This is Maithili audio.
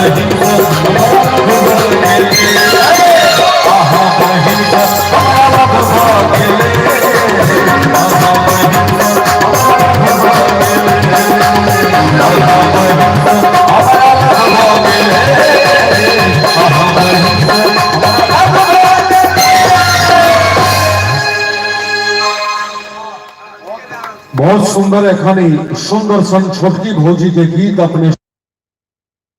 बहिन सँ हमरा लव भऽ गेलै। अहाँ बहिन सँ हमरा लव भऽ गेलै। अहाँ बहिन सँ हमरा लव भऽ गेलै। अहाँ बहिन सँ हमरा लव भऽ गेलै। अहाँ बहिन सँ हमरा लव भऽ गेलै। बहुत सुंदर एखन ई सुंदर सन छोटकी भौजी के गीत अपने